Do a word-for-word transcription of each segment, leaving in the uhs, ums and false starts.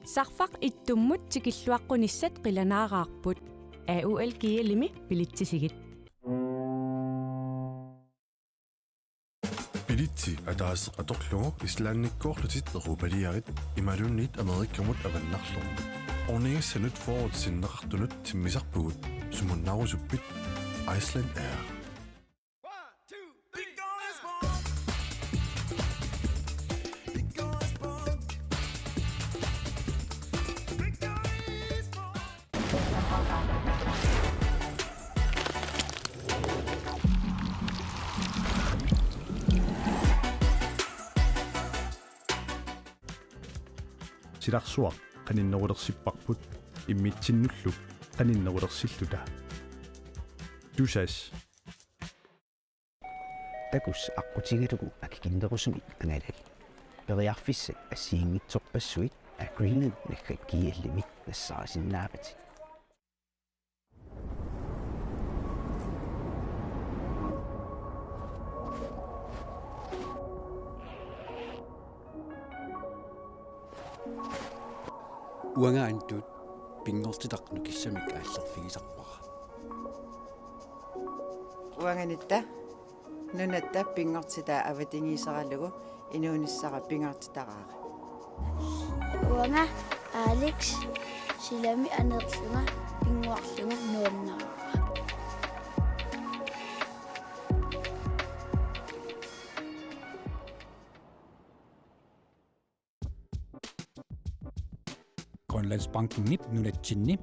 Sarfaq ittummut tikilluaqqunissat qilanaaraarput. A U L G L-imi bilitsisigit. Bilitsi ataaseq atorlugu Islandikkoorlutit europaliarit imaluunniit Amerikkamut avannarlugu. Ornigassanut fyrret sinneqartunut timmisarpugut, sumunnaarusuppit? Iceland Air. Silarsuaq qaninnerulersipparput immitsinnullu qaninnerulersilluta. Tusass. Takuss aqqutigalugu akikinnerusumik angalali. Periarfissat assigiinngitsorpassuit Agreement naggat G L-imi nassaarisinnaavatit. Uanga Antut pinngortitaq nukissamik aallerfigisarpara. Uanga Nitta nunatta pinngortitaa avatangiiseralugu inuunissara pingaartitaraara. Uanga Alex silami aneerlunga pinnguarlunga nuannaraara. Grønlandsbankenip nunatsinni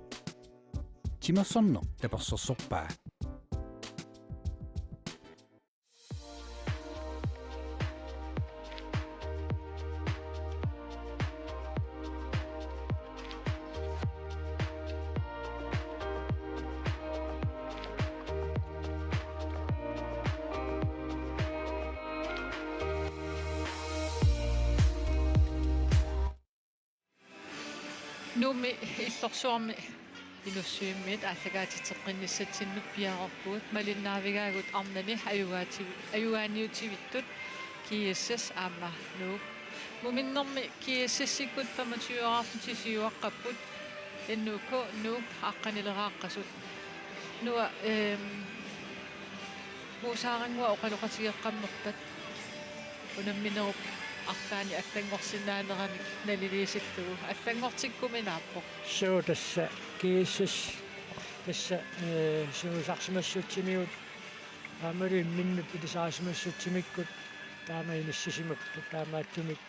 timersorneq tapersersorpaa. Nuummi Illorsuarmi Inussivimmiit aallakaatiterqinnissatsinnut piareerpugut, malinnaavigaagut arnani ajugaati-, ajugaaniutivittut G S S aamma Nuuk. Muminnermi G S S-ikkut femogtyve-arlutik siuaqqapput, N U K Nuuk aqqanileraaqqasut. Nua, ehm, Muusaaranngua oqaloqatigeqqammerpat unamminerup arlaanni allanngorsinnaaneramik naliliisillugu. Allanngortikkuminaappoq. Suu, tassa G S S, tassa, eh, siusaarsimassutsimigut aammalu imminnut ilisarisimassutsimikkut taama inissisimapput, taamaattumik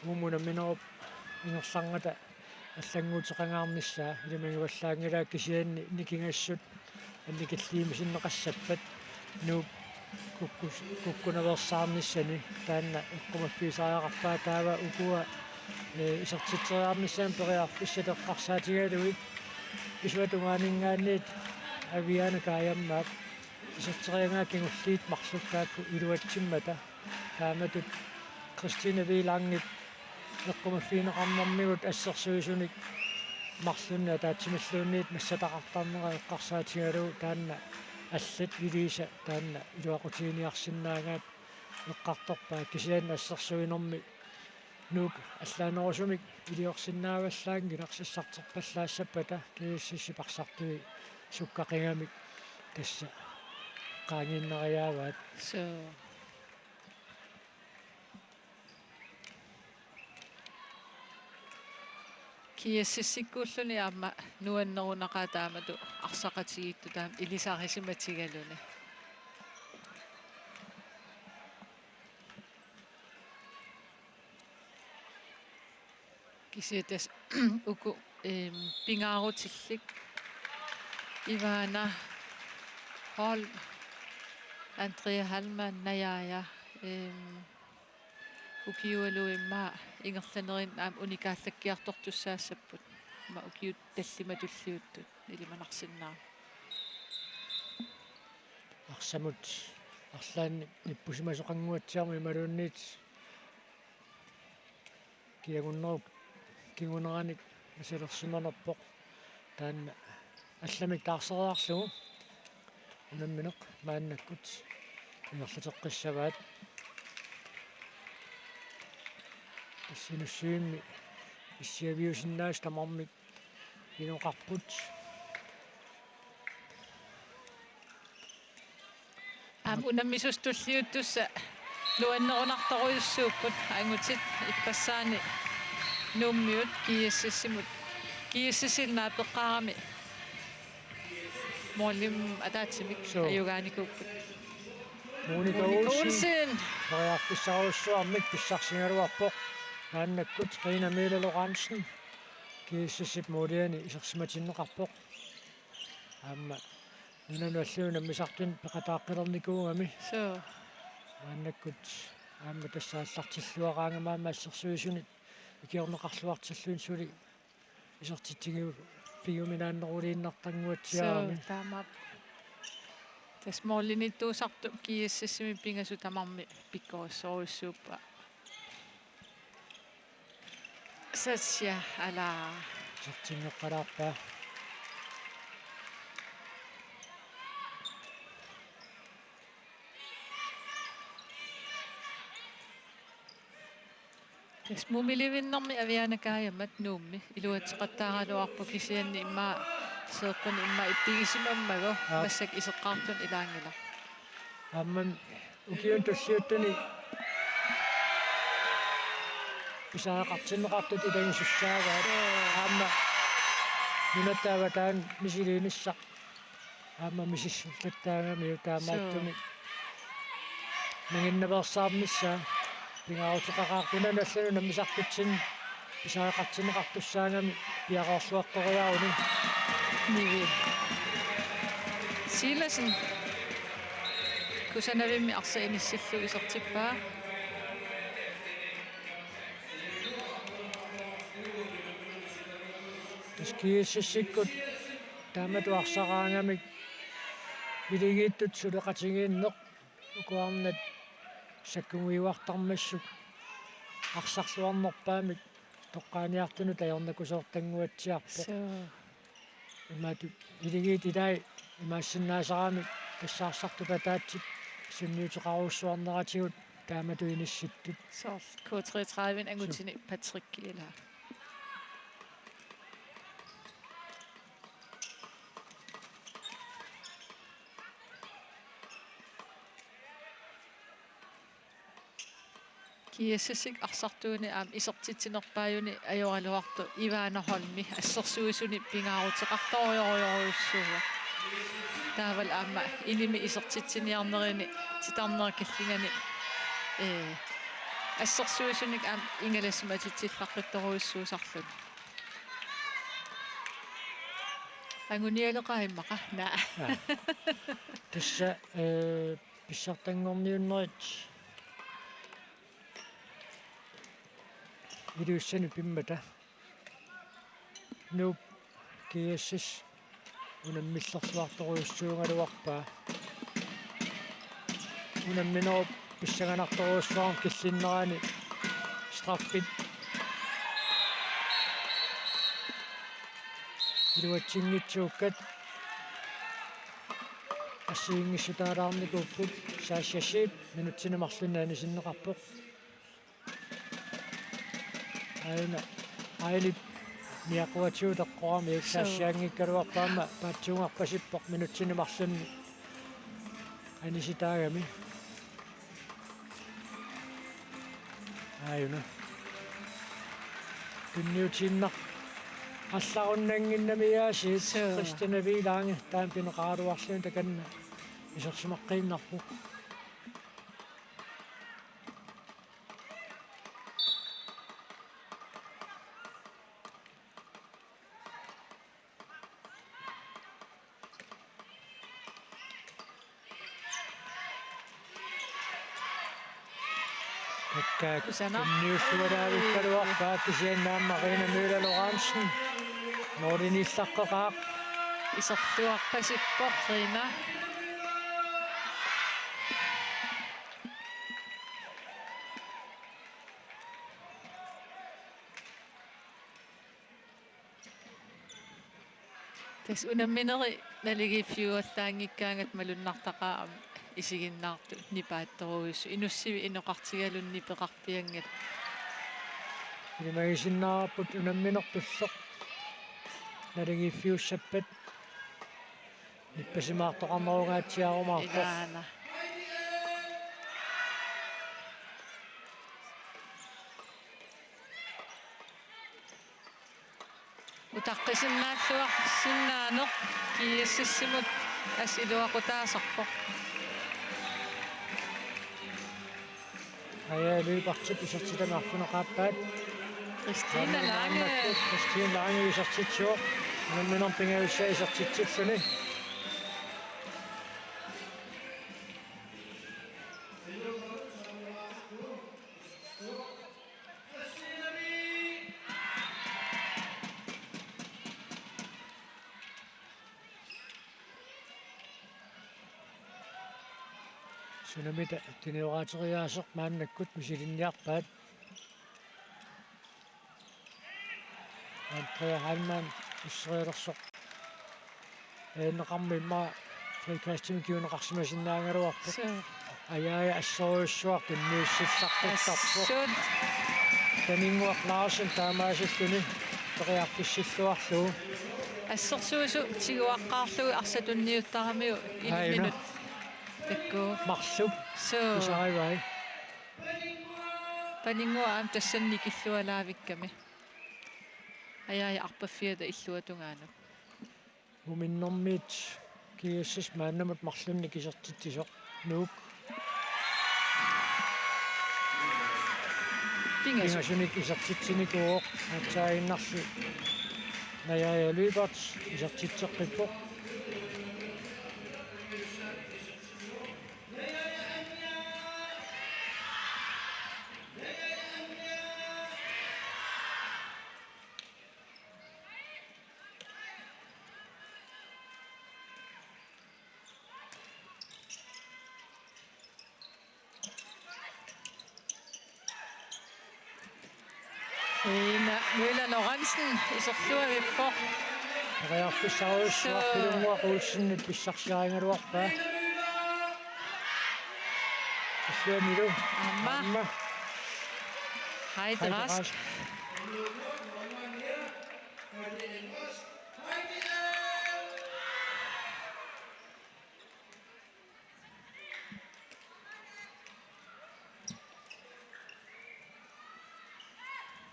uagut unamminerup ingerlarnata allannguuteqangaarnissaa ilimagivallaanngilaa, kisianni nikingassut annikilliimmisinneqassappat Nuuk kukkus-, kukkunaveersaarnissani taanna eqqumaffigisariaqarpaa. Taava ukua, eh, isertitseriarnissaannut periarfissat eqqarsaatigalugit isuata tungaaninngaanniit Aviana Kajammaap iserteriaraa kingulliit marluk taakku iluatsimmata. Taamatut Christine Vilangip eqqumaffigineqarnermigut assersuisunik marlunnik ataatsimilluunniit nassataqartarnera eqqarsaatigalugu taanna allat iliisa taanna iluaqutiginiarsinnaagaat eqqartorpaa, kisianni assersuinermi Nuuk allaanerusumik iliorsinnaavallaanngilaq sassarterpallaassappata G S S-ip arsartui sukkaqigamik tassa qaangiinnariaavaat. Suu. G S S-ikkuulluni aamma nuannerunaqaaq taamatut arsaqatigiittut taama ilisarisimatigaluni. Kisianni tassa uku, ehm, pingaarutillit Ivana Holm, Andrea Hallmann, Najaja, ehm, ukiualuit immaqa ingerlanerinni aamma unikaallakkiartortussaassapput. Aamma ukiut tallimat tulliuttut ilimanarsinnaavoq. Arsamut arlaannik nippusimasoqannguatsiarmat imaluunniit kiagunnerup kinguneranik asalersimanerpoq. Taanna allamik taarsereerlugu unammineq maannakkut ingerlateqqissavaat. Tassa Inussivimmi issiaviusinnaasut tamarmik inoqarput. Aamma unammisut tulliuttut nuannerunartorujussuupput, angutit ippassaani Nuummiut G S S-imut, G S S-ip naapeqqaarami målimut ataatsimik. Suu. Ajugaanikuupput. Monika Monika Olsen. Olsen. Periarfissarujussuarmik pissarsigaluarpoq. Maannakkut Rina Mille Lorentzen G S S-ip måliani isersimatinneqarpoq. Aamma nunanut allanut unammisartuni peqataaqqilernikuugami. Suu. Maannakkut aamma tassa aallartilluaraangama aamma assersuisunit ikiorneqarluartilluni suli isertitsigiu-, piuminaanneruliinnartarnguatsiarami. Suu, taamaappoq. Tassa målinittuusartut G S S-imi pingasut tamarmik pikkorissorujussuupput. Sassia, ala. Isertinneqalaarpaa. Tassa mumilivinnermi Aviana Kaajamat Nuummi iluatseqattaaraluarpoq, kisianni immaqa seeqqunik immaqa ippigisimammagu. Aap. Massakkut iseqqaartunik ilaanngilaq. Aamma ukiuni tulliuttuni pisariaqartinneqartut ilagisussaavaat. Aamma nunatta avataani misiliinissaq aamma misissullattaagamiuk, taamaattumik. Suu. Nanginnaveersaarnissaa pingaaruteqaqaaq, nunanut allanut unammisartutsinni pisariaqartinneqartussaagami piareerluartoriaruni. Nivi Silassen kusanavimmi arsaq inissillugu isertippaa. Tassa G S S-ikkut taamatut arsaraangamik iligiittut suleqatigiinneq, uku arnat sakkuguiuartarmassuk arsarluarnerpaamik toqqaaniartunut ajornakusoortannguatsiarpoq. Suu. Imatut iligiit ilai imaassinnaasarami tassaarsartut ataatsit sunniuteqarujussuarneratigut taamatut inissittut. Soorlu K treogtredive angutini. Suu. Patrick, ilaa. G S S-ip arsartuuni aamma isertitsinerpaajuni ajoraluartoq Ivana Holmi assersuisuni pingaaruteqartorujorujussuuvoq. Taavalu aamma ilimi isertitsiniarnerini titarnera killingani, ee, assersuisunik aamma ingalasimatitsillaqqitorujussuusarluni. Angunialeqaaq immaqa? Naa. Aa. Tassa, ee, pissartanngorniunnerit Ilulissani pimmata. Nuup G S S unammillerluartorujussuugaluarpaa. Unamminerup pissanganartorujussuarmik killinnerani straffit iluatsinngitsuukkat assigiinngissutaalaarnikuupput. Sasha Sheep minutsini marlunni anisinneqarpoq. Aina, Ainip niaquatigut eqqorami. Suu. Sashianngikkaluarpoq, aamma paatsuungarpasippoq minutsini marlunni anisitaagami. Aajuna. Tunniutiinnaq allarunnannginnami aasiit. Suu. Christina Vilange taanna pineqaraluarluni takanna isersimaqqiinnarpoq. Takkaak. Kusanaq. Tunniussualaavikkaluarpaat kisianni aamma Rina Møller Lorentzen målimiillaqqeqaaq. Iserluarpasippoq Rina. Tassa unammineri naligiiffiuallaanngikkaangatta malunnartaqaaq aamma isiginnaartut nipaattorujussuit, inussivik inoqartigaluni nipeqarpianngilaq. Ilimagisinnaavarput unamminerpullu. Naligiiffiussappat. Nippasimaartoqarnerungaatsiarumaarpoq. Ilaana. Utaqqisinnaalluarsinnaaneq G S S-imut assut iluaqutaasarpoq. Aja Lybertip isertitami arfineq-aappaat. Christine Lange. Christine Lange isertitsivoq. Unamminermi pingajussaa isertitsilluni. Sunamita tuniorateriaaseq maannakkut misilinniarpaat. Andrea Heilmann usserialersoq. Eenneqarmi immaqa frikastimik kinguneqarsimasinnaagaluarpoq. Suu. Aja assorujussuaq tunniussisartuttarpoq. Assut. Paninnguaq Larsen taamaasilluni periarfissilluarlugu. Assersuisut tiguaqqaarlugit arsaq tunniuttaramiuk. Aina. Ilminut. Takkuu. Marluk. Suu. Pisarivai. Paninnguaq aamma tassani nikillualaavikkami. Aja arpaffiata illuatungaanut. Uminnermiit G S S maannamut marlunnik isertitsisoq Nuuk. Pingasu-. Pingasunik isertitsinikuuvoq, aatsaaginnarli Naja Lybert isertitseqqippoq. Ina Møller Lorentzen iserluavippoq. Periarfissarujussuaq. Suu. Pilunnguaq Olsenip pissarsiarigaluarpaa. Issiamilu. Aamma. Aamma. Heidi Rask. Heidi Rask.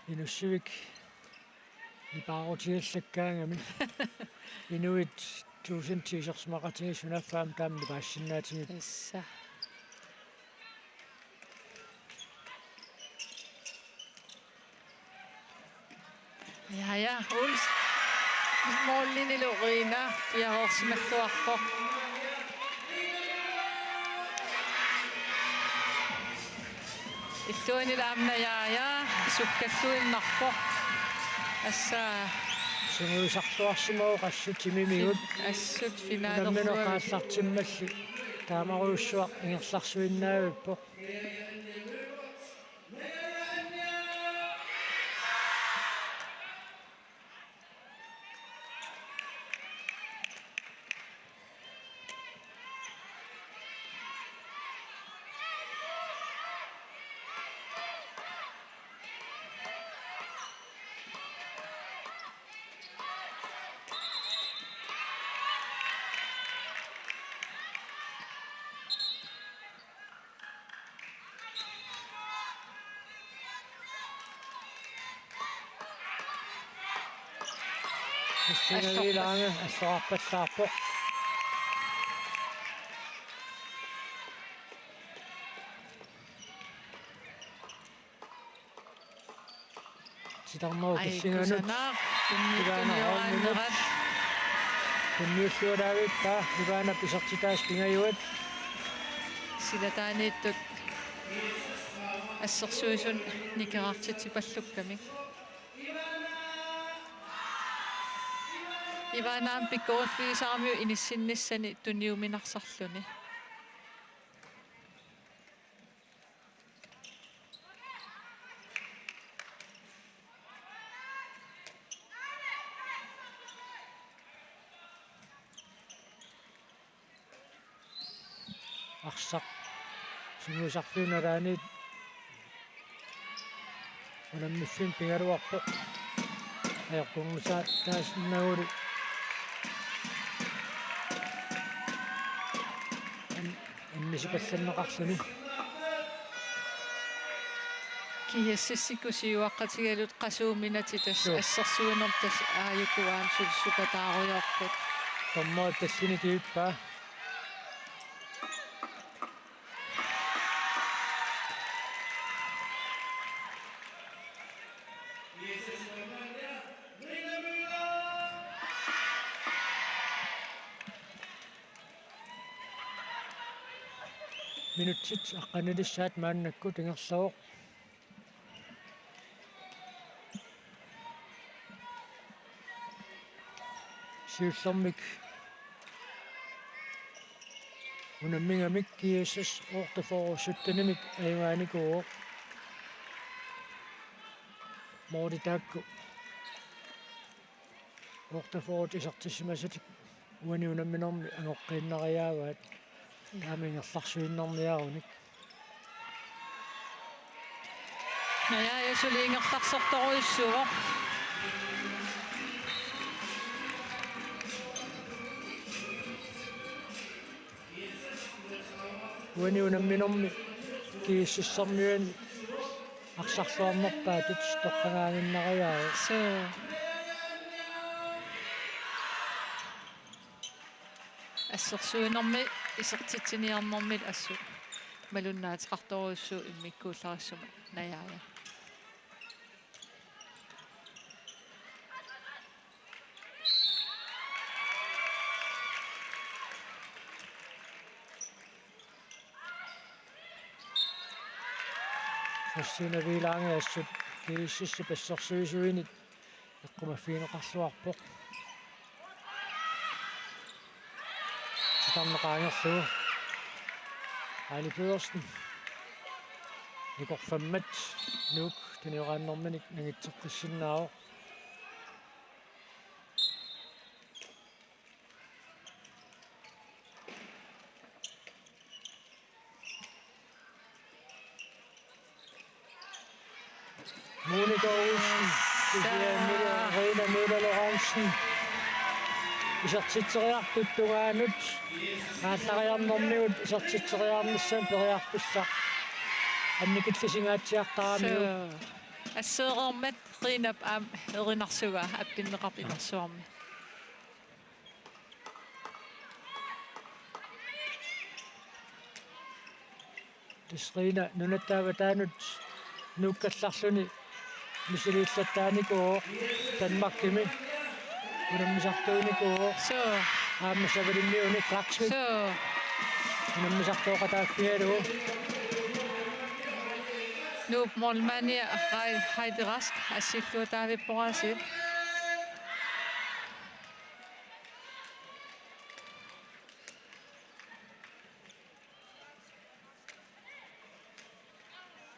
Inussivik nipaarutiallakkaangami. Inuit tuusintit isersimaqatigiit sunaaffa aamma taama nipaassinnaatigipput. Tassa. Ja, ja, Ols. Målinilu Rina piareersimalluarpoq. Illuanil aamma, ja, ja, sukkalluinnarpoq. Assa. Sungiusarluarsimavoq assut timimigut. Fin-, assut finalerluarpoq. Unammineq aallartimmalli. Taamarujussuaq ingerlarsuinnaavippoq. Christine Lange, assorpallaarpoq. Titarnerup kissinganut. Ai, kusanaq. Tunniuttunioraanerat. Tunniullualaavippaa, Ivanap isertitaasa pingajuat. Silataaniittut assersuisut nikerartitsipallukkamik. Ivana aamma pikkoriffigisaramiuk inissinnissani tunniuminarsarluni. Arsaq sungiusarfiup nalaaniit Unammiffimmi pigaluarpoq. Ajortornissaq taasinnagulu. An-, annisipallanneqarluni. G S S-ikkut siuaqqatigalugit qasuuminatik tassa. Joo. Assersuinermi tassa aajuku aamma sulissukattaarujoorput. Dommerit tallini kivippaa. Minutsit aqqanilissaat maannakkut ingerlavoq. Siullermik unammigamik G S S otteogfyrre syttenimik ajugaanikuuvoq. Måli taakku otteogfyrre isertissimasatik uani unamminermi angoqqiinnariaavaat. Taama ingerlarsuinnarniarunik. Najaaja suli ingerlarsortorujussuuvoq. Uani unamminermi G S S-ermiuani arsarluarnerpaatut toqqagaaginnariaavoq. Suu. Assersuinermi isertitsiniarnermillu assut malunnaateqartorujussuuvoq immikkuullarissumik Najaaja. Christina Wielange assut G S S-ip assersuisuinit eqqumaffigineqarluarpoq. Titarneq qaangerlugu. Aali Pedersen. Nikorfammat Nuuk tunioraannerminik nangitseqqissinnaavoq. Monika Olsen, kisianni Rina Møller Lorentzen. Isertitseriartut tungaanut aallariarnermigut isertitseriarnissamut periarfissaq annikillisingaatsiartaramiuk. Suu. Asseereermat Rinap aamma erinarsugaa appinneqarpoq inersuarmi. Tassa Rina nunatta avataanut nuukkallarluni misiliillattaarnikuuvoq Danmarkimi. Unammisartuunikuuvoq. Suu. Aamma Savalimmiuni Klaksvik. Suu. Unammisartooqataaffigalugu. Nuup målmandia Hei-, Heidi Rask assilluataavippoq aasiit.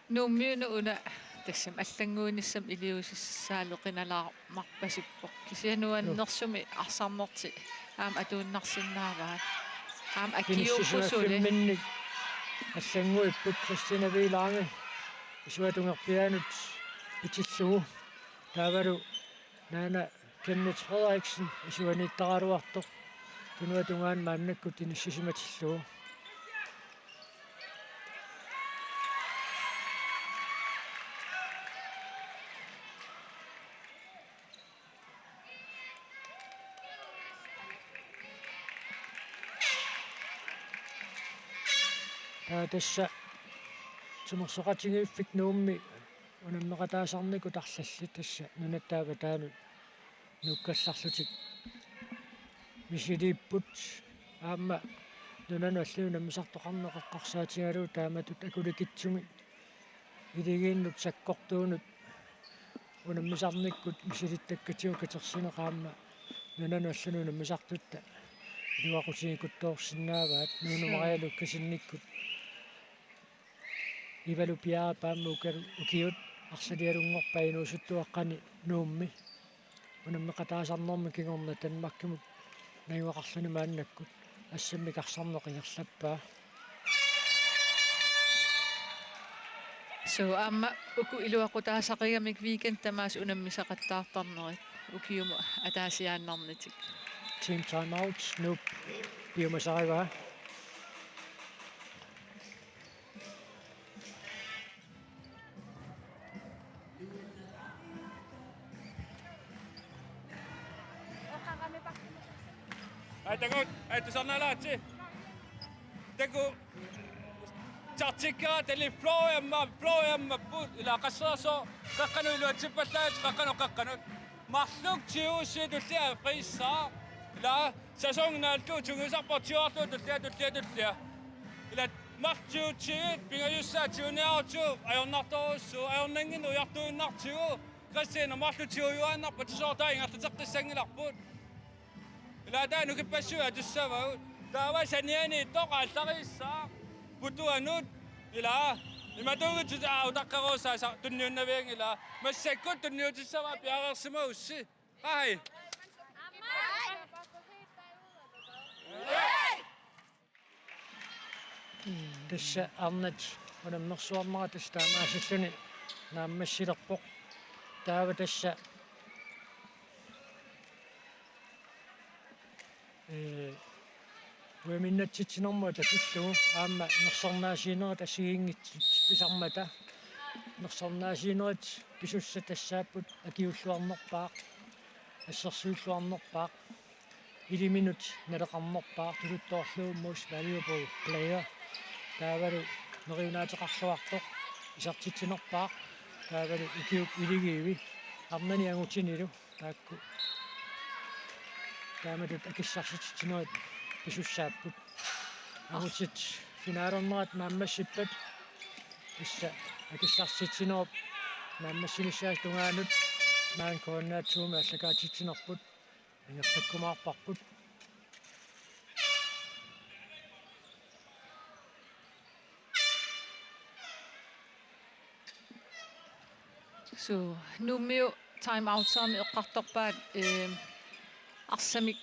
Nuummiunut una tassami allannguinissamut iliuusissaaleqinalaarmarpasippoq. Kisianni nuannersumik arsarnertik aamma atuinnarsinnaavaat. Aamma akiuupput suli. Inissisimaffimmik allannguipput Christina Wielange isuata tungerpiaanut pitillugu. Taavalu naana Kenneth Frederiksen isuaniittaraluartoq tunuata tungaanut maannakkut inissisimatillugu. Taava tassa timersoqatigiiffik Nuummi unammeqataasarnikut arlallit tassa nunatta avataanut nuukkallarlutik misiliipput aamma nunanut allanut unammisartoqarneq eqqarsaatigalugu taamatut akulikitsumik iligiinnut sakkortuunut unammisarnikkut misilittakkatigut katersineq aamma nunanut allanut unammisartutta iluaqutigikuttoorsinnaavaat. Nuunu Maria Lukasenikkut Ivalu Piaap aamma ukalu-, ukiut arsalialunngorpai inuusuttuaqqani Nuummi unammeqataasarnermi kingorna Danmarkimut najugaqarluni maannakkut assammik arsarneq ingerlappaa. Suu, aamma uku iluaqutaasaqigamik weekend tamaasa unammisaqattaartarnerit ukiumut ataasiaannarnatik. Team timeout, Nuup piumasarivaa. Ai, takuuk, ai, tusarnaalaatsi. Takuuk. Taktikkera tali floriamma, floriammapput. Ila qasserso, qaqqanut iluatsippallaat, qaqqanut, qaqqanut. Marluk tiusi tullia qissa. Ila sasong naallu tungisarpoq tiuarlu tullia, tullia, tullia. Ila marluk tiutsigit, pingajussaa tiuniarutsigu, ajornartorujussuuvoq, ajornannginnaq ujartuinnartigu. Kristiina marluk tiujuaannarpoq tisoortaa ingerlateqqissanngilarput. Ila taanna ukippassuit atussavagut. Taava sanianiittoq aallarissaq. Putuanut. Ila. Imatuugutsit aa utaqqeruussaasa tunniunnavianngilaq. Massakkut tunniutissavaa piareersimagussi. Qai. Tassa arnat unammersuarnera tassa taamaasilluni naammassilerpoq. Taava tassa, ee, uiminnatsitsinermut atatillugu aamma nersornaasiinerit assigiinngitsut pisarmata. Nersornaasiinerit pisussat tassaapput akiulluarnerpaaq, assersuilluarnerpaaq. Iliminut naleqarnerpaaq tuluttoorlugu most valuable player. Taavalu neriunaateqarluartoq isertitsinerpaaq. Taavalu ikiup iligiivi arnani angutinilu taakku. Taamatut akissarsititsinerit pisussaapput. Angutit finalernerat naammassippat. Tassa akissarsititsinerup naammassinissaata tungaanut maani Kuannaatsuumi aallakaatitsinerput. Ingerlakkumaarparput. Suu, Nuummiut time-outermi eqqartorpaat, ee, arsamik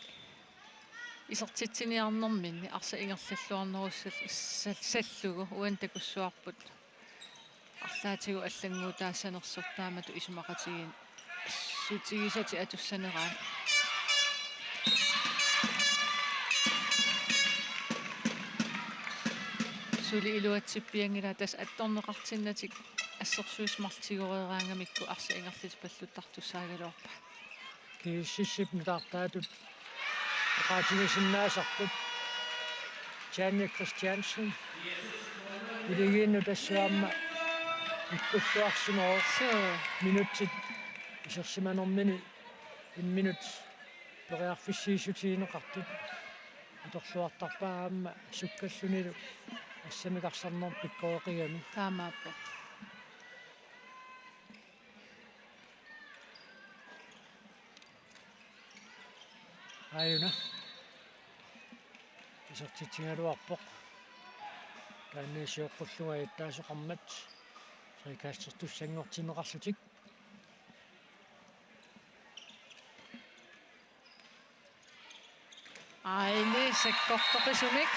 isertitsiniarnerminni arsaq ingerlalluarnerussal-, sal-, sallugu uani takussuarput. Arlaatigut allannguutaassanersoq taamatut isumaqatigiissutigisatik atussaneraat. Suli iluatsippianngilaq tassa attorneqartinnatik assersuisut marluk tigoreeraangamikku arsaq ingerlatipalluttartussaagaluarpaat. G S S-ip nutaartaatut oqaatigisinnaasarput Tanja Christiansen. Iligiinnut tassa aamma ikkulluarsimavoq. Suu. Minutsit isersimanermini imminut periarfissiissutigineqartut. Atorluartarpaa aamma sukkallunilu assamik arsarnermut pikkoreqigami. Taamaappoq. Aajuna. Isertitsigaluarpoq. Taanna sioqqullugu ajattaasoqarmat. Frikastertussanngortinneqarlutik. Aili sakkortoqisumik.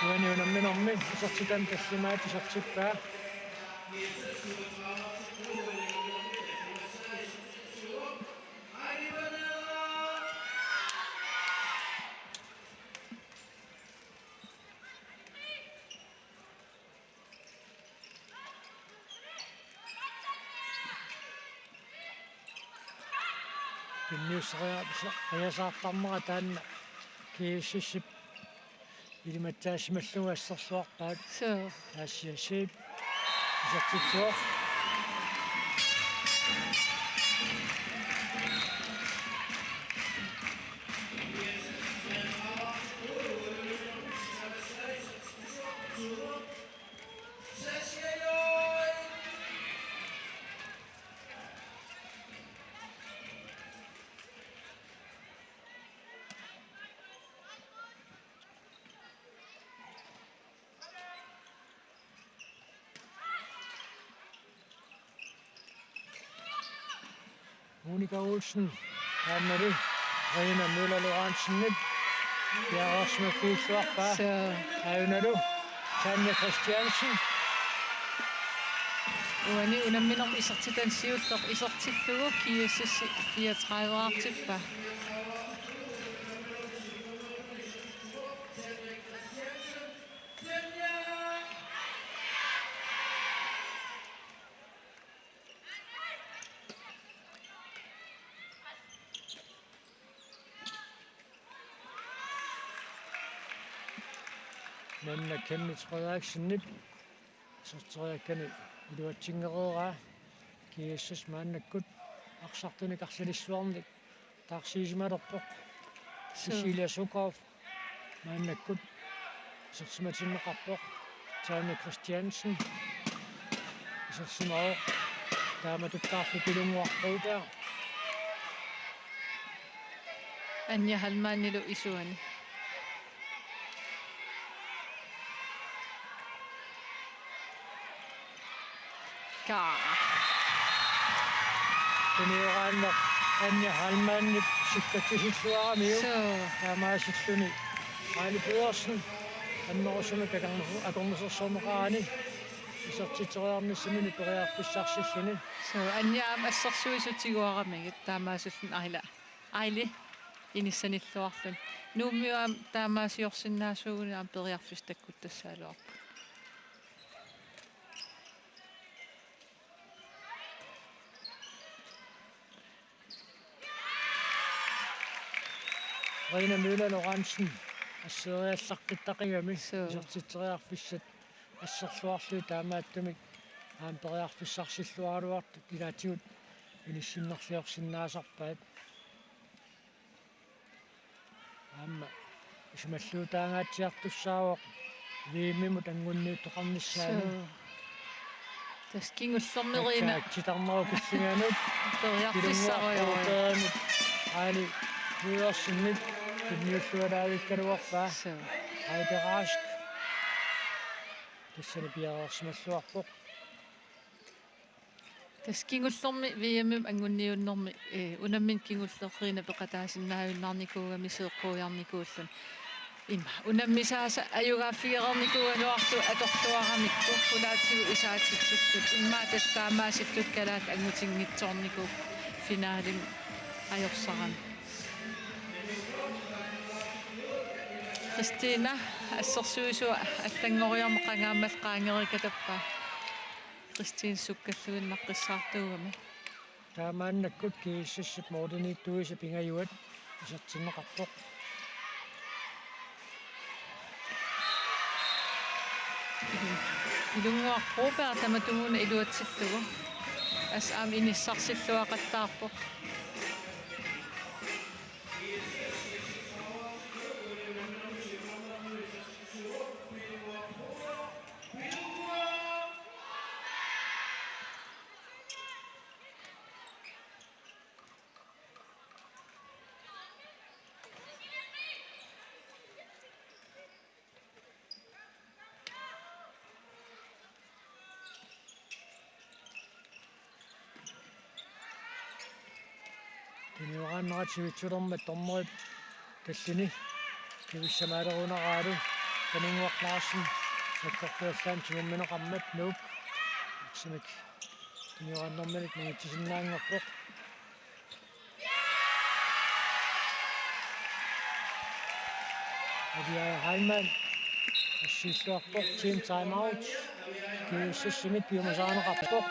Uani unamminermi isertitami tallimaat isertippaa. Pinniusseriaa-, -riasaartarnera taanna G S S-ip ilimatsaassimallugu asserluarpaat. Suu. Aasiasiit isertitsivoq. Monika Olsen, aammalu Rina Møller Lorentzen, piareersimaffiulluarpaa. Suu. Aajunalu Tanja Christiansen. Uani unamminermi isertitani siulleq isertillugu G S S fireogtredive-rtippaa. Maanna Kenneth Frederiksenip iserteriakkani iluatsinngikkaa. G S S maannakkut arsartunik arlalissuarnik taarsiisimalerpoq. Suu. Cecilia Sukov maannakkut isersimatinneqarpoq. Tanja Christiansen isersimavoq. Taamatuttaarlu Pilunnguaq Broberg. Anja Hallmannilu isuani. Kaa. Tunioraanneq Anja Hallmannip sikkatsisilluaramiuk. Suu. Taamaasilluni Aili Pedersen annerusumik akornuser-, akornusersorneqarani isertitseriarnissamini periarfissarsilluni. Suu, Anja aamma assersuisut tiguaramigit taamaasilluni Aila. Aili inissanilluarluni. Nuummiut aamma taamaasiorsinnaasuuguni aamma periarfissat takkuttassagaluarput. Rina Møller Lorentzen asseeriallaqqittaqigami. Suu. Isertitseriarfissat asserluarlugit taamaattumik aamma periarfissarsillugit ilaatigut inissinnerliorsinnaasarpaat. Aamma isumalluutaangaatsiartussaavoq V M-imut anguniuttoqarnissaanut. Suu. Tassa kingullermi Rina. Akkaatsit tarnerup killinganut. Periarfissarujorujuk. Pilunnguaq Brobergimut, Aili Pedersenip tunniullualaavikkaluarpaa. Suu. Heidi Rask. Tassani piareersimalluarpoq. Tassa kingullermi V M-ip anguniunnermi, eh, unammineq kingulleq Rina peqataasinnaajunnaarnikuugami seeqquiarnikuulluni. Ima unammisaasa ajugaaffigereernikuugaluarlugu atorluaramikku qulaatigut isaatitsilluni. Immaqa tassa taamaasilluni kalaallit angutinngitsoornikuupput finalemi ajorsarami. Christina assersuisua allanngoriarmat qangaammalli qaangerikatappaa. Christine sukkalluinnaqqissaartuugami. Taamaannakkut G S S-ip målimiittuisa pingajuat isertinneqarpoq. Pilunnguaq Broberg tamatumuuna iluatsillugu. Assut aamma inissarsilluaqattaarpoq. Tunioraannerat sivitsulermat dommerit tallini kivissamaaleruneraalu Pilunnguaq Larsen sakkortuallaanut timummineqarmat Nuuk arsamik tunioraannerminik mangitsisinnaanngorpoq. Aviaja Heilmann assiilluarpoq, team timeout. G S S-imit piumasarineqarpoq.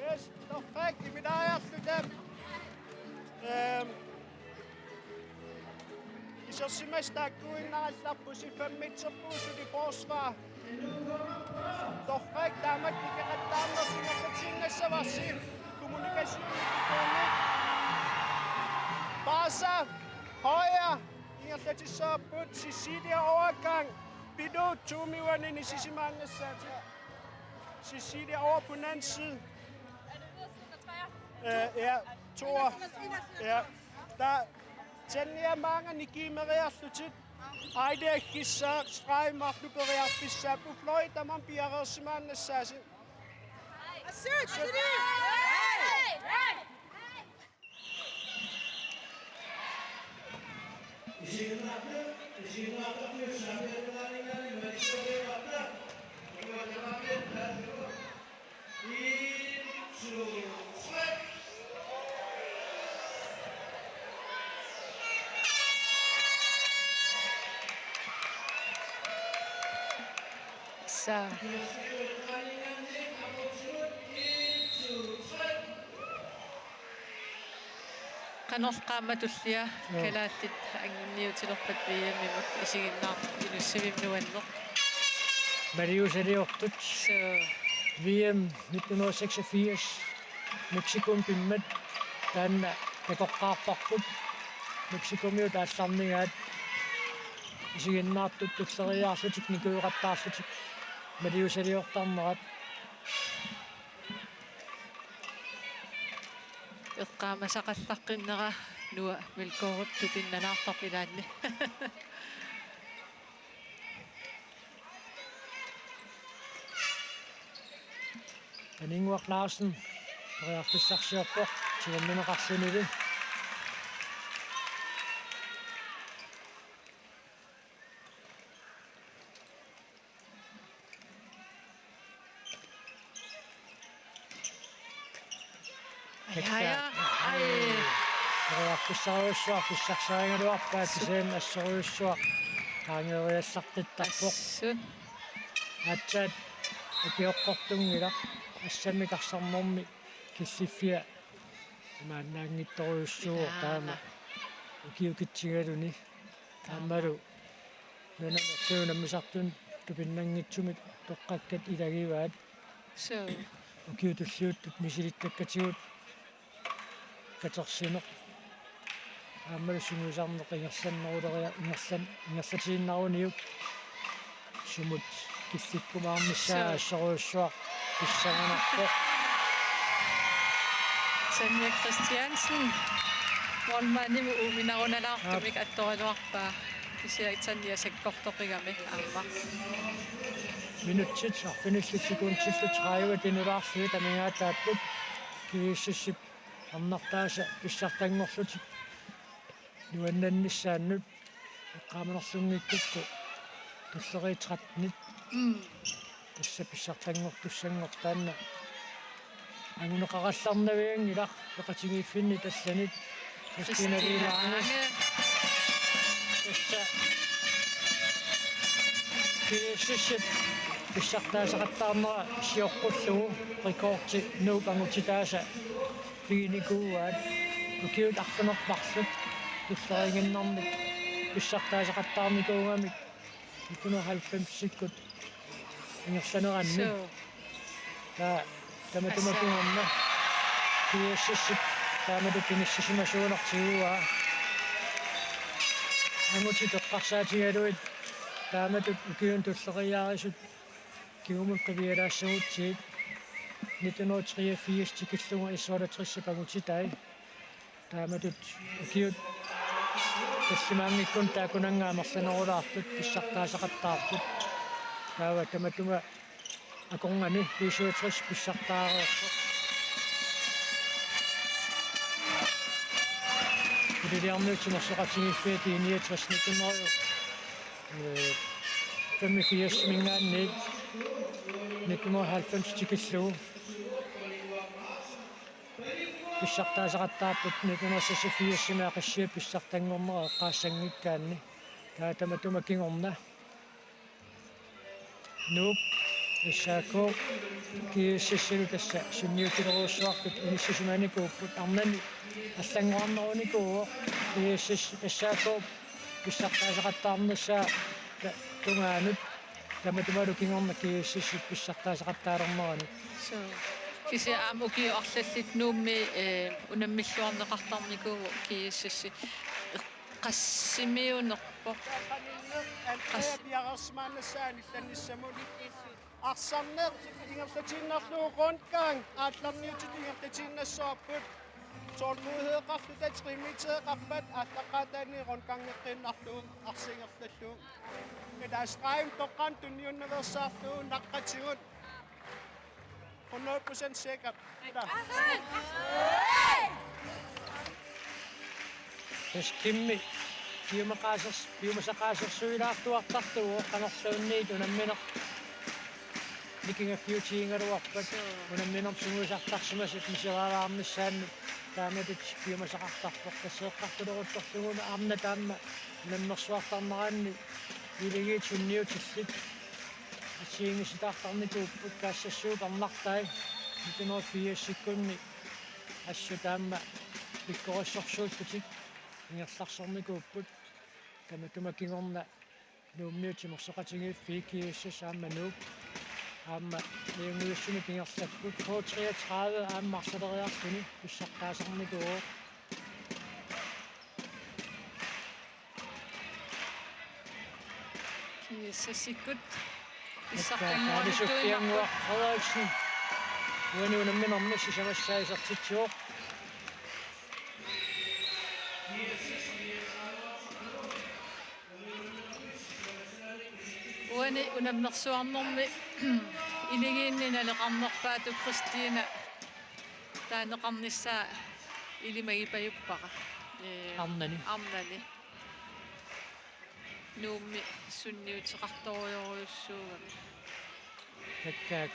Yes, torrak, imilaajarluta. Ehm, isersimasut taakkuinnarallarput, femmitserpugut suli forsvar. Torrak, taamatut ikeqattaarnersi ingerlatiinnassavarsi kommunikationikkut. Baasa, højre, ingerlatissavarput, Cecilia Overgang, Pilu, tuumi uani nisisimaannassaatit. Cecilia over på den anden side. Øh, ja, Thor. Ja. Der, Tanja maanga nikiimeriarlutit. Aili aggissaaq, streg marluk periarfissaapput, fløj tamarmi piareersimaannassaasi. Assut, assut. Sa. Qanoq qaammatip tullia. Joo. Kalaallit anguniutilerpat V M-imut isiginnaartut Inussivimmi nuanneq. Maliusaliortut. Suu. V M nitten hundrede og seksogfirs Mexicomut pimmat taanna takoqqaarparput. Mexicomiut aallarnigaat isiginnaartut tulleriiaarlutik nikueqattaarlutik maliusaliortarnerat. Eqqaamasaqallaqqinnera Noah Melgaardip tupinnalaartarpoq ilaanni. Aninnguaq Larsen periarfissarsiorpoq tigunneqarlunilu. Aja, aja. Ai. Periarfissarujussuaq pissarsarigaluarpaa. Assut. Kisianni assorujussuaq qaangeeriallaqqittarpoq. Assut. Aatsaat ukioqqortunngilaq, assammik arsarnermi killiffia imaannaanngitsorujussuuvoq. Ilaana. Taama ukiukitsigaluni. Aammalu nunanut unammisartunut tupinnanngitsumik toqqakkat ilagivaat. Suu. Ukiut tulliuttut misilittakkatigut katersineq aammalu sungiusarneq ingerlanneruleria-, ingerlan-, ingerlatiinnaruniuk sumut killikkumaarnissaa. Suu. Assorujussuaq pissanganarpoq. Sanja Christiansen målmandimut uuminarunalaartumik. Aap. Attoraluarpaa. Kisianni Sanja sakkortoqigami aamma. Minutsit arfinillit sekundillu tredive inulaarlugit amigaataapput G S S-ip arnartaasa pissartanngorlutik nuannannissaannut. Eqqaamanerlunngikkukku tulleriit tretten. Mm. Tassa pissartanngortussanngorpoq taanna. Anguneqarallarnavianngilaq peqatigiiffinnit allanit. Christina Christina Lange. Lange. Tassa G S S-ip pissartaasaqattaarnera sioqqullugu rekordi Nuup angutitaasa piginikuuaat. Ukiut arfineq-marluk tulleriiginnarmik pissartaasaqattaarnikuugamik nitten hundrede og halvfemsikkut ingerlaneranni. Suu. Taava tamatuma. Assa. Kingorna G S S-ip taamatut inissisimasuunartigaa. Angutit eqqarsaatigalugit taamatut ukiuni tulleriiaarisut kingumut qivialaassagutsigit, nitten hundrede og treogfirs tikillugu S otteogtres angutitai. Taamatut ukiut tallimaanngikkunik taakkunannga amerlanerulaartut pissartaasaqattaartut. Taava tamatuma akornanni B syvogtres pissartaareersoq. Ililiarnut timersoqatigiiffiat D niogtres nitten hundrede, øh, femogfirs-imiingaanniit nitten hundrede og halvfems tikillugu pissartaasaqattaarput, nitten hundrede og seksogfirs-imi Aqissiap pissartanngornera eqqaassanngikkaanni. Taava tamatuma kingorna Nuup S A K G S S-ilu tassa sunniutilerujussuartut inissisimanikuupput, arnani allanngorarnikuuvoq. G S S S A K pissartaasaqattaarnissaa ta-, tungaanut tamatumalu kingorna G S S-ip pissartaasaqattaalerneranut. Suu. Kisianni aamma ukiut arlallit Nuummi, eh, unammilluarneqartarnikuuvoq G S S-i. Qassimiunerpoq. Qas- Piareersimaannassaaq anillannissamut. Arsarneq ingerlatiinnarlugu rundgang aallarniutitut ingerlatiinnassavarput. Tålmodigeqarluta, tre metereqarpat aallaqqaataani rundgangeqqiinnarlugu arsiingerlallugu. Ila stregen toqqaannaq tunniunnaveersaarlugu naqqatigut. Hundrede procent sikkert. Tassa Kimmi piumaqaasers-, piumasaqaasersuilaartuartartuuvoq, qanorluunniit unammineq nikingaffiutigigaluarpat. Suu. Unamminermi sungiusartarsimasut miseraalaarnissaannut taamatut piumasaqartarpoq. Tassa eqqartuleruttorlugu arnat aamma unammersuartarneranni Akuleriit sunniutillit assigiinngisitaartarnikuupput, Kaassassuup arnartai nitten hundrede firsikkunni assut aamma pikkorissorsuullutik ingerlaarnikuupput. Tamatuma kingorna Nuummiut Timersoqatigiiffiit, G S S aamma Nuuk aamma ajunngivissumik ingerlapput. K treogtredive aamma arsaleriarluni pissaqqaasarnikuuvoq. G S S-ikkut pissartanngornittut Kaalisuffiannguaq Frederiksen uani unamminermi sisamassaa isertitsivoq. Uani unammersuarnermi Akuleriinni naleqarnerpaatut Kristina taaneqarnissaa ilimagipajuppara. Ee, arnani. Arnani. Nuummi sunniuteqartorujorujussuugami. Takkaak.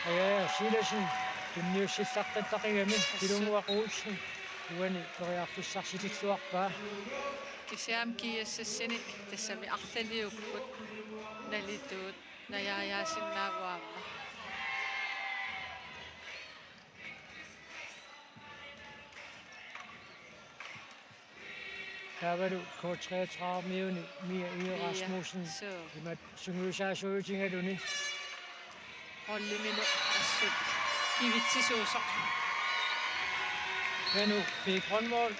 Aja Silassen tunniussisartattaqigami. Tassa. Kilunnguaq Olsen uani periarfissarsitilluarpaa. Kisianni G S S-ini tassami arlaliupput nalituut. Najaajaasinnaavugut aamma. Taavalu K treogtredive-miuni Mia Egede Mia. Rasmussen. Suu. Imatut sungiusaasuutigaluni. Holdiminut assut kivitsisuusoq. Panu P. Grønvold.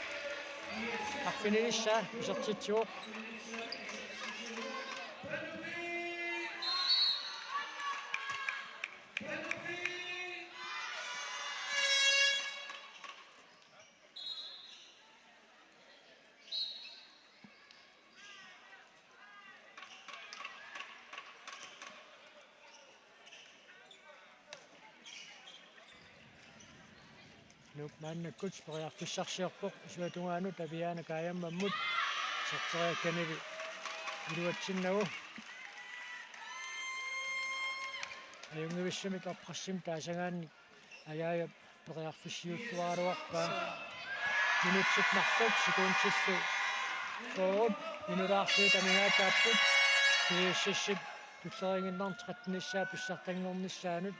Arfinilissaa isertitsivoq. Nuuk maannakkut periarfissarsiorpoq, isuata tungaanut Aviaana Kajammammut iserteriakkanili iluatsinnagu. Ajunngivissumik oppressimi taasagaanni Ajaajap periarfissiulluaraluarpaa. Minutsit marluk sekundillu fyrre minulaarfiit amigaataapput G S S-ip tulleriinnarnermi tretten-issaa pissartanngornissaanut.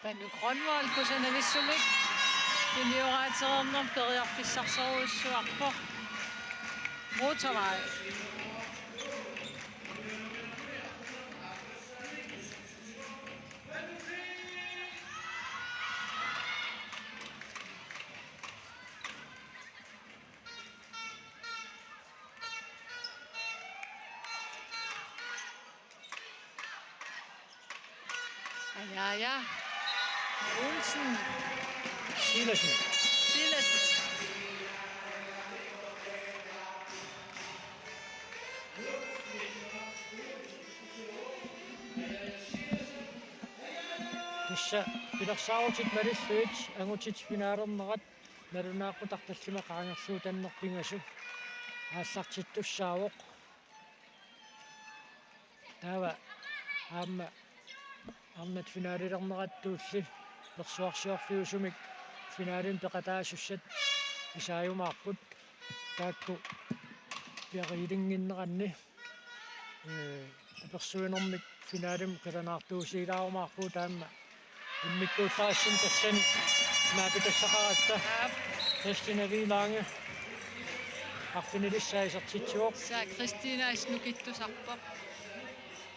Panu Grønvold kusanavissumik tunioraatsereernermi periarfissarsorujussuarpoq. Motorvej. Ajaajaq Olsen. Silassen. Silassen. Tassa pilersaarutit malillugit angutit finalernerat nalunaaqutaq tallimat qaangersuutanneq pingasut aallartittussaavoq. Taava aamma arnat finalilernerattuulli persuarsiorfiusumik finalimi peqataasussat isaajumaarput. Taakku piareerinnginneranni, ee, apersuinermik finalimi qilanaartuusiilaarumaarpugut, taanna immikkuullarissumik tassani naapitassaqaratta. Aap. Kristina Vilange arfinilissaa isertitsivoq. Tassa Kristina assut nukittusarpoq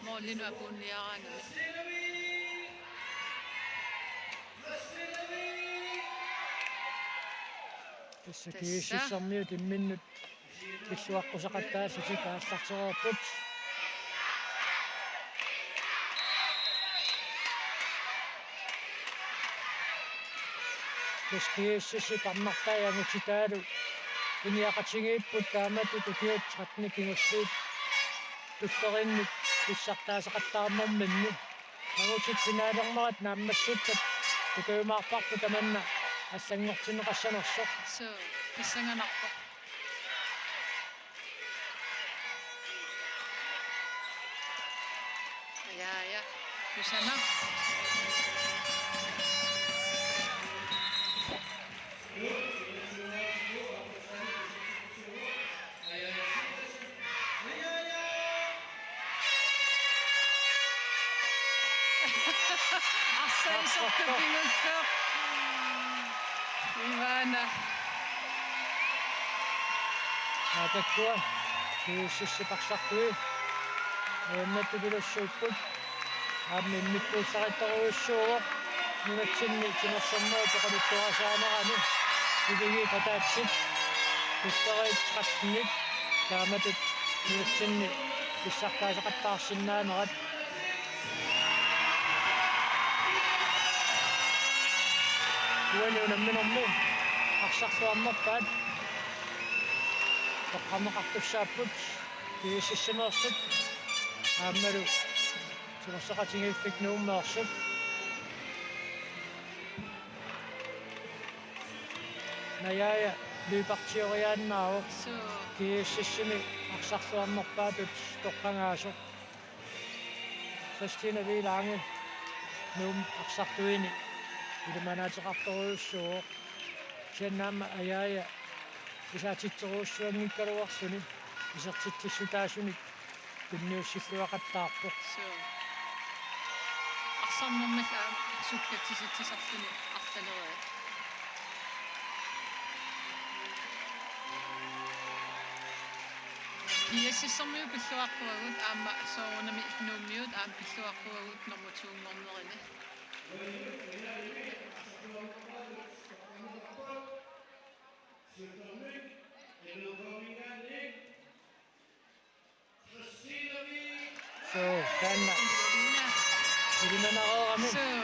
målinut apuunniaraangami. Tassa Tassa. G S S-ermiut imminnut pilluaqqusaqattaallutik aallartereerput. Tassa G S S-ip arnartai angutitaalu piniaqatigiipput taamatut ukiut tretten kingulliit tulleriinnik pissartaasaqattaarnerminni. Angutit finaalernerat naammassittat tukajumaarparput tamanna allanngortinneqassanersoq. Suu, pissanganarpoq. Ja, ja. Kusanaq. Arsaq isertut pingullugu. Ivana. Aatakkua P S S-ip arsartui avannattut ilussuupput. Aamma immikkuullarissorujussuuvoq. Nunatsinni timersornerup oqaluttuarisaanerani Ilulissat Ataatsit, Pifferiit tretten-it, taamatut nunatsinni pissartaasaqattaarsinnaanerat. Uani unamminermi arsarluarnerpaat toqqarneqartussaapput, P S S-imeersut aammalu Timersoqatigiiffik Nuummeersut. Najaaja løbertioriaannaavoq. Suu. P S S-imi arsarluarnerpaatut toqqagaasoq. Christina V. Lange Nuummi arsartuini ilimanaateqartorujussuuvoq. Kisianni aamma Ajaaja isaatitserujussuanngikkaluarluni isertitsissutaasunik tunniussilluaqattaarpoq. Suu. Arsarnermik aamma sukkatsisitsisarluni arlaleriarluni. P S S-ermiut pilluaqquagut aamma soorunami Nuummiut aamma pilluaqquagut nummer to-nngornerini. Suu, taanna. Ilimanaareerami. Suu.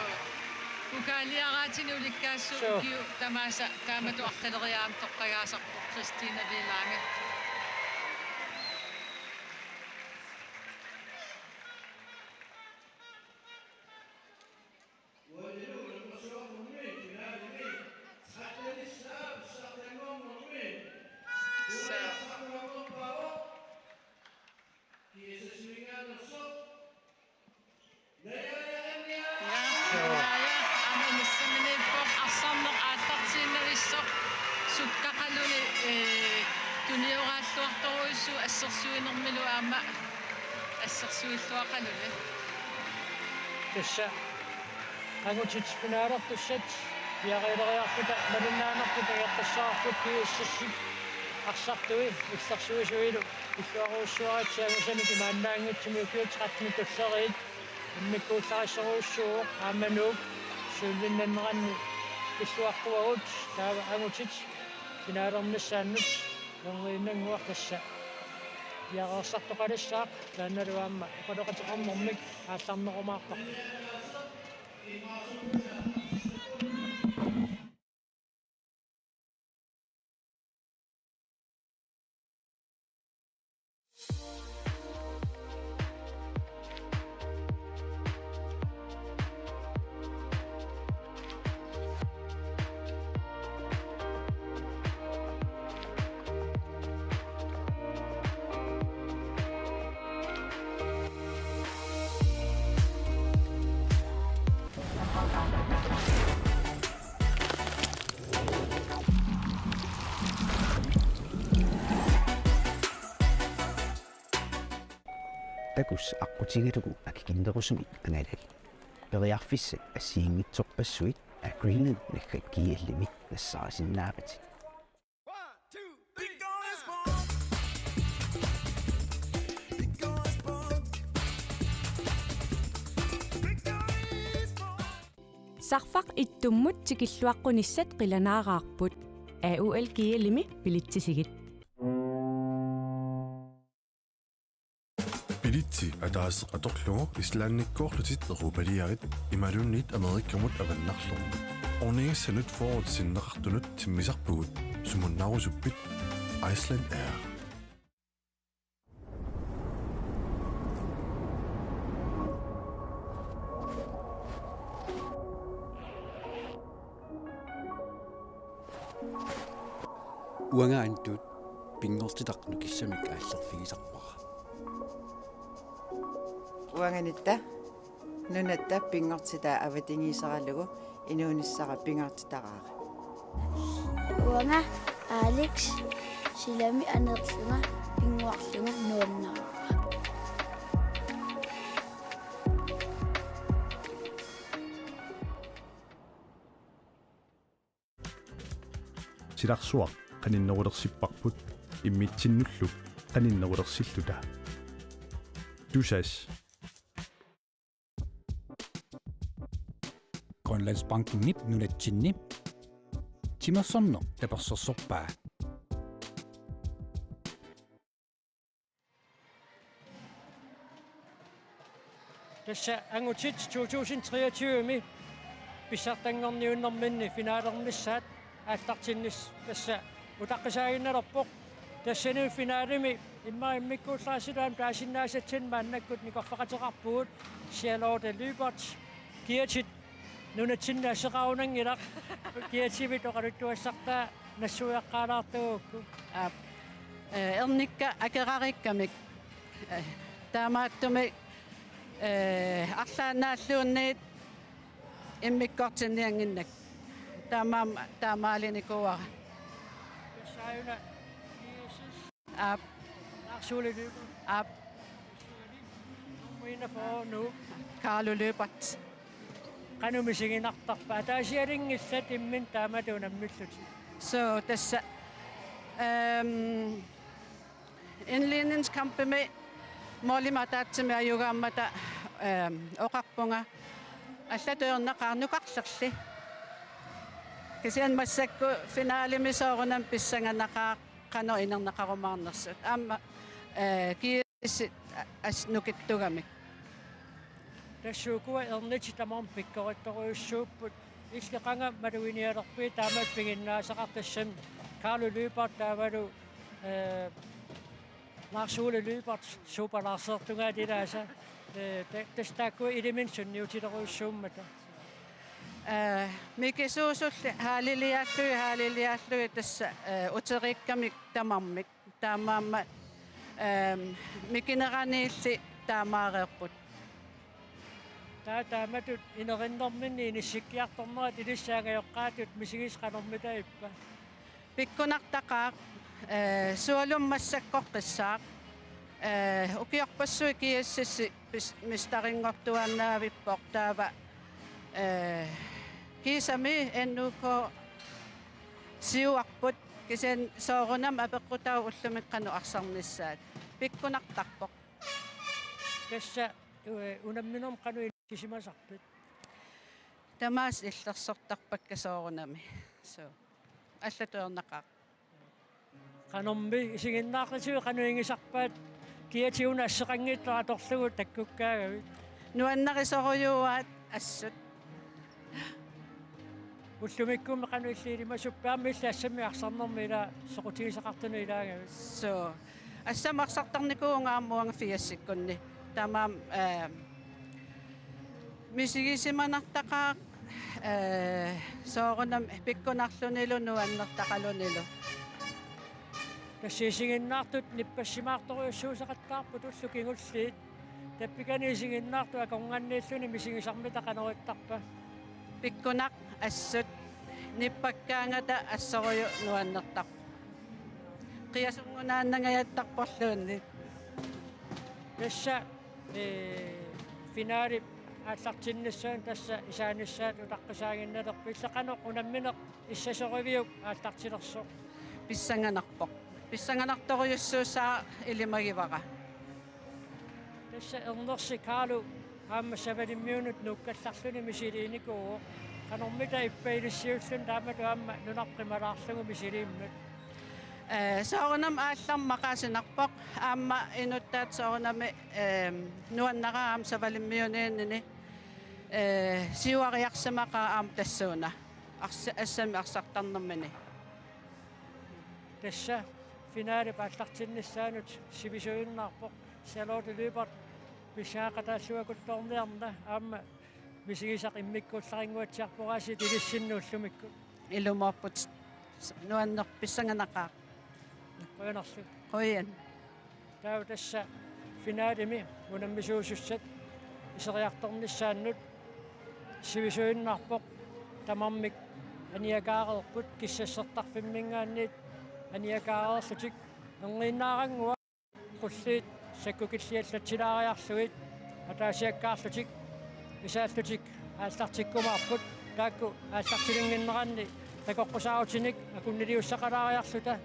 Pokaaliaraatinik ulikkaassuup. Suu. Ukiup tamaasa taamatut arlaleriaammik toqqagaasarpoq Christina V. Lange. Suu. Ja, ja, ja, aamma inissinniippoq arsarneq aallartiinnavissoq sukkaqaluni, ee, tunioraalluartorujussuuvoq assersuinermilu aamma assersuilluaqaluni. Tassa angutit finaalertussat piareeriarpata malinnaanerput angerlassavarput P S S-ip arsartui illersuisuilu pilluarujussuaritsi angusanik imaannaanngitsumik ukiut tretten-it tulleriit immikkuullarissorujussuuvoq aamma Nuuk siullinnanneranni pilluaqquagut taava angutit finaalernissaannut. Erniinnannguaq tassa piareersartoqalissaaq taannalu aamma oqaloqateqarnermik aallarnerumaarparput. Takuss' aqqutigalugu akikinnerusumik angalali. Periarfissat assigiinngitsorpassuit Agreement naggat G L-imi nassaarisinnaavatit. Sarfaq ittummut tikilluaqqunissat qilanaaraarput. A U L G L-imi bilitsisigit. Bilitsi ataaseq atorlugu Islandikkoorlutit Europaliarit imaluunniit Amerikamut avannarlugu. Ornigassanut fyrret sinneqartunut timmisarpugut, sumunnaarusuppit? Iceland Air. Uanga Antut pinngortitaq nukissamik aallerfigisarpara. Uanganitta nunatta pinngortitaa avatangiiseralugu inuunissara pingaartitaraara. Uanga Alex silami aneerlunga pinnguarlunga nuannaraara. Silarsuaq qaninnerulersipparput immitsinnullu qaninnerulersilluta. Tusass. Grønlandsbankenip nunatsinni timersorneq tapersersorpaa. Tassa angutit to tusind treogtyve-mi pissartanngorniunnerminni finalernissaat aallartinnis-, tassa utaqqisaaginnalerpoq. Tassani finalemi immaqa immikkuullarissalluta aamma taasinnaasatsinni maannakkut nikorfaqateqarpugut Charlotte Lyberth, kiatit nunatsinni asseqarunanngilaq, kiativit oqaluttuassartaa nassuiaqqaalaartagukku. Aap. Eh, ernikka akerariikkamik. Eh, taamaattumik, eh, arlaannaalluunniit immikkoortinniannginnakku. Taamaam-, taamaalinikuuara. Tassaajuna G S S. Aap. Lars Ole Lyberth. Aap. Muina for nu. Carlo Lyberth. Qanoq misiginartarpa? Ataasialinngillat imminnut taamatut unammillutit. So, tassa, ehm, indledningskampimi målimik ataatsimik ajugaammata, ehm, oqarpunga allatut ernaqaaq nukarlerli. Kisianni massakkut finalemi soorunami pissanganaqaaq qanoq inerneqarumaarnersut. Aamma, eh, kiissit as-, nukittugamik. Tassa ukua ernitit tamarmik pikkorittorujussuupput. Illit qanga maluginialerpigit taamatut piginnaasaqartut, tassami Carlo Lyberth taavalu, eh, Lars Ole Lyberth, Super Larsertungaat ilaasa. Eh, ta-, tassa taakkua iliminni sunniutilerujussuummata. Eh, mikisuusulli haaliliaallugit, haaliliaallugit tassa, eh, uteriikkamik tamarmik. Taamaammat, ehm, mikineraniilli taamaareerput. Taava taamatut inerinnerminni inissikkiartornerat ilissi angajoqqaatut misigisat qanormita ippa? Pikkunartaqaaq, eh, sualummik massakkoqqissaaq, eh, ukiorpassuit G S S-i pis-, mesterinngortuaannavippoq taava, eh, kiisami N U K siuarput kisianni soorunami apeqqutaavoq ullumikkut qanoq arsarnissaat. Pikkunartarpoq. Tassa, eh, unamminermi qanoq inissisimasarpit? Tamaasa illersortarpakka soorunami. So. Allatut ernaqaaq. Qanormi isiginnaartitsivit qanoq igisarpaat, kiatit una asseqanngitsoq atorlugu takkukkaagavit? Nuannarisorujuuaat assut. Ullumikkummi qanoq illit ilimasuppat aamma illit assammik arsarnermik ilaa soqutigisaqartunut ilaagavit? So. Assammik arsartarnikuuvunga aamma uanga firsikkunni. Taamaammat, eh, misigisimanartaqaaq, eh, soorunami pikkunarlunilu nuannertaqalunilu. Tassa isiginnaartut nippassimaartorujussuusaqattaarput ullut kingulliit. Tappikani isiginnaartut akornanniilluni misigisarmita qanoq ittarpa? Pikkunaq assut nippakkaangata assorujuk nuannertarpoq. Qiasunngunaannangajattarporluunniit. Tassa, eh, finalip aallartinnissaanut tassa isaanissaat utaqqisaaginnalerpit, illit qanoq unammineq issasoriviuk aallartilersoq? Pissanganarpoq. Pissanganartorujussuussaaq ilimagivara. Tassa ernersi Carlo aamma Savalimmiunut nuukkallarluni misiliinikuuvoq. Qanormita ippa ilissiulluni taamatut aamma nunarput qimalaarlugu misiliimmat? Eh, soorunami aallarmut maqaasinarpoq. Aamma inuttaat soorunami, eh, nuannaraat aamma Savalimmiuniinnini, eh, siuariarsimaqaat aamma tassuuna. Ars-, assammik arsartarnermini. Tassa finalip aallartinnissaanut sivisuinnarpoq. Charlotte Lyberth, pissangaqqataalluakuttoorniarna aamma misigisaq immikkuullarinnguatsiarpoq aasiit ilissinnut ullumikkut. Ilumoorputit, nuannerpoq, pissanganaqaaq. Qujanarlu. Qujan. Taava tassa finalimi unammisuusussat iseriartornissaannut sivisuinnarpoq tamarmik aniakaareerput, kissassertarfimminngaanniit aniakaareerlutik. Erniinnaarannguaq qulliit sakkukilliallatsilaariarlugit ataasiakkaarlutik isaallutik aallartikkumaarput, taakku aallartilinnginneranni takoqqusaarutinik akunniliussaqalaariarluta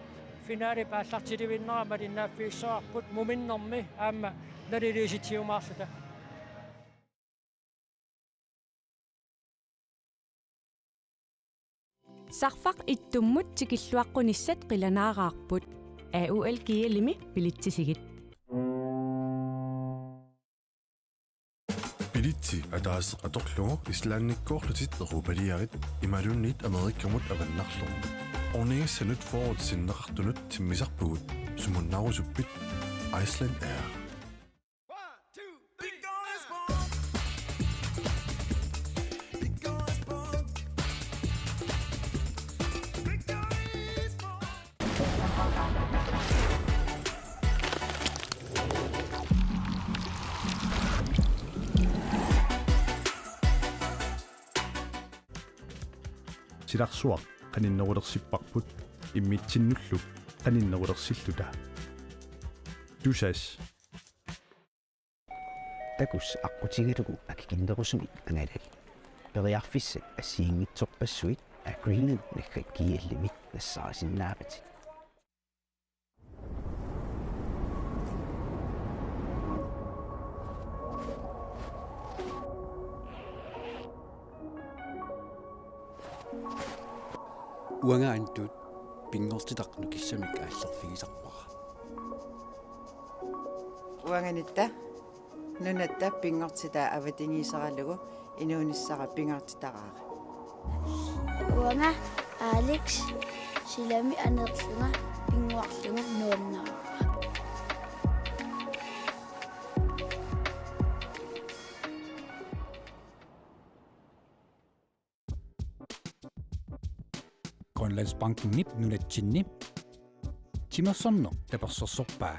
finalip aallartilivinnera malinnaaffigissavarput muminnermi aamma naliliisitsiumaarluta. Sarfaq ittummut tikilluaqqunissat qilanaaraarput. A U L G L-imi bilitsisigit. Bilitsi ataaseq atorlugu Islandikkoorlutit Europaliarit imaluunniit Amerikamut avannarlugu. Ornigissanut fyrret sinneqartunut timmisarpugut. Sumunnaarusuppit? Iceland Air. Silarsuaq qaninnerulersipparput immitsinnullu qaninnerulersilluta. Tusass. Takuss aqqutigalugu akikinnerusumik angalai. Periarfissat assigiinngitsorpassuit Air Greenland naggakkiillimi nassaarisinnaavat. Uanga Antut pinngortitaq nukissamik aallerfigisarpara. Uanga Nitta nunatta pinngortitaa avatangiiseralugu inuunissara pingaartitaraara. Uanga Alex silami aneerlunga pinnguarlunga nuannaraara. Grønlandsbankenip nunatsinni timersorneq tapersersorpaa.